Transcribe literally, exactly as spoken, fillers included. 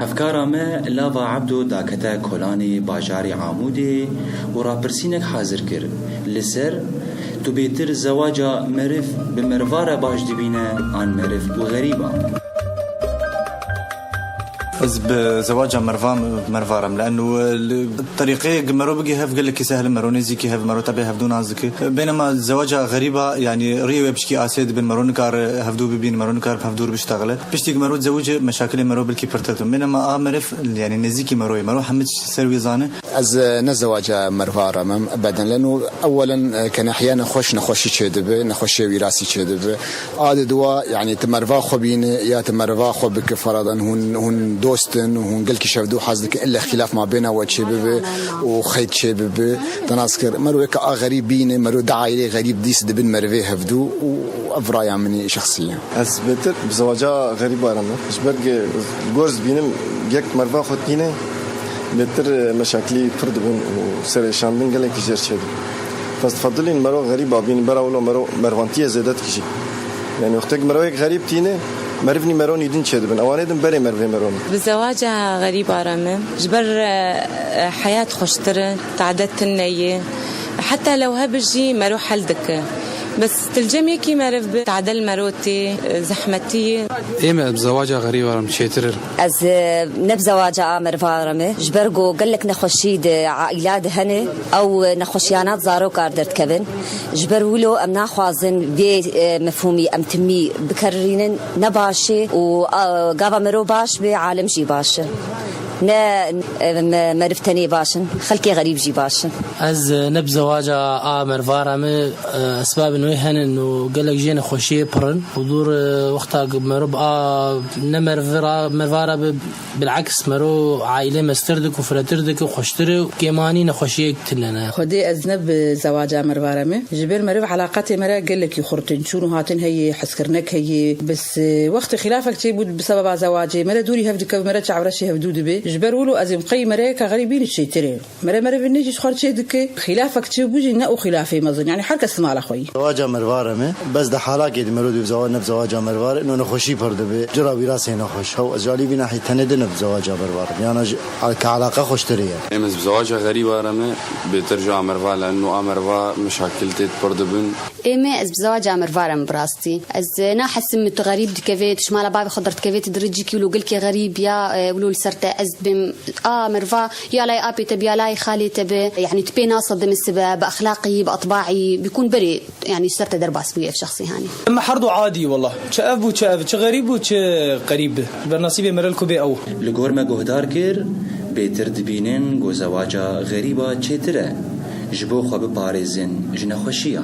Hevkara me Lava Ebdo dakete kolanê bajarê Amûdê û rapirsînek hazir kir li ser: Tu bêtir zewaca meriv bi merva re baş dibîne an meriv û xerîba? Ez bi zewaca merva, merva re im, le'enno li terîqeyê mero bigê hev gelekî sehil, mero nêzîkî hev, mero tebê hevdû nas dike. Bênema zewaca xerîba, yanî riyê wê pişkî asê dibin, mero nikare hevdû bibîn, mero nikare bi hevdû re biştexile. Piştî ku mero dizewicê, meşakilê mero belkî pirtir dibin. Bênema a meriv, yanî nêzîkî mero ye. Mero hemî tişt ser wî zane. Ez, e, ne zewaca merva re im ebeden. Leno ewelen, e, ke nehiye nexweş, nexweşî çêdibe, nexweşiyê wîrasî çêdibe. A di dua, yanî tu merva xwe bîne ya tu merva xwe bike, feradan hûn, hûn dost in û hûn gelkî şevdû hez dikin, ille xîlaf ma bêna we çêbibe û xeyt çêbibe. Te nas kir, mero weke a xerîb bîne, mero di aîleyê xerîb dîs dibin merivê hevdû û ev raya min î şexsî ye. Ez bêtir bi zewaca xerîba re im. Ji ber ku li gor ez dibînim, yek merva xwe tîne, bêtir, e, meşakilî pir dibin û serêşandin gelekî jêr çêdibin. Pes difedilîn mero xerîba bîn, bera wilo mero mervantiyê zêde dikişî. Yanî wextek mero yek xerîb tîne, meriv nî mero nî din çêdibin. Ewanê din berê merivê mero ne. Bi zewaca xerîba re im. Ji ber, e, e, heyat xweştir e, tade tune ye. Heta lewhe bi jî mero hel dike. Bes tilcem yekî meriv bi tade li mero tê, e, zehmetî ye. Ê me bi zewaca xerîba re im çêtir in. Ez, e, ne bi zewaca a meriva re im. Ji ber ku gelek nexweşî di aîla de hene, ew nexweşiyana di zaroka re derdikevin. Ji ber wilo em naxwazin vê, e, mefhûmî em timî bikerînin, ne baş e û, a, gava mero baş be, alem jî baş e. Ne, e, me-, meriv tenê baş in, xelkê xerîb jî baş in. Ez, e, ne bi zewaca a meriva re im, e, esbabên wê hene û gelek jê nexweşiyê pir in û dûr, e, wexta ku meriv a ne meriv ra-, meriva re bi, bil'eks mero aîlê mestir dik û firetir dik û xweştir e û kêmanî nexweşiyek tune ne. Xwedê ez ne bi zewaca meriva re im. Ji ber meriv elaqetê me re gelekî xurt in. Çûn û hatin heye, hezkirinek heye. Bes, e, wextê xîlafek çêbû bi sebeba zewacê, me re dûrî hev dikeve, me re çavreşê hevdû dibe. Ji ber wilo ez ê qey mereyeka xerîb bîne çêtir e. Mere merivê nêzî ji xwe re çê dike. Xîlafek çêbû jî ne û xîlafê mezin. Yanî her kes li mala xwe yî. Zewaca meriva re im. Bes di halakê di mero dû bi zewa-, ne bi zewaca meriva re, no nexweşî pir dibe. Cira wîrasê nexweş. Hew ez ji alî vî nahî tenê de ne bi zewaca meriva re im. Yana ji, ke alaqa xweştir e. Ê me ez bi zewaca xerîba re im, bêtir ji a meriva, le'enno a meriva meşakil tê pir dibin. Ê me ez bi zewaca meriva re im bi rastî. Ez, e, nahesim tu xerîb dikevê, tu ji mala bavê xwe derdikevê, tu dirê cîkî wilo gelkê xerîb ya, e, wilo li ser te ez dibêm. A meriva ya layê apê te bi, ya layê xalê te bi, yanî tu pê nasedimî sibe, bi exlaqî, bi etbaî, bikûn berê, yanî ji ser te derbas bûye ev şexsî hanî. Em her du adî wela. Çi ev bû, çi ev, çi xerîb bû, çi qerîb bi. Ji ber nasîbê me re li ku bê ew. Li gor me guhdar kir, bêtir dibînin ku zewaca xerîba çêtir e, ji bo xwe biparêzin ji nexweşiya.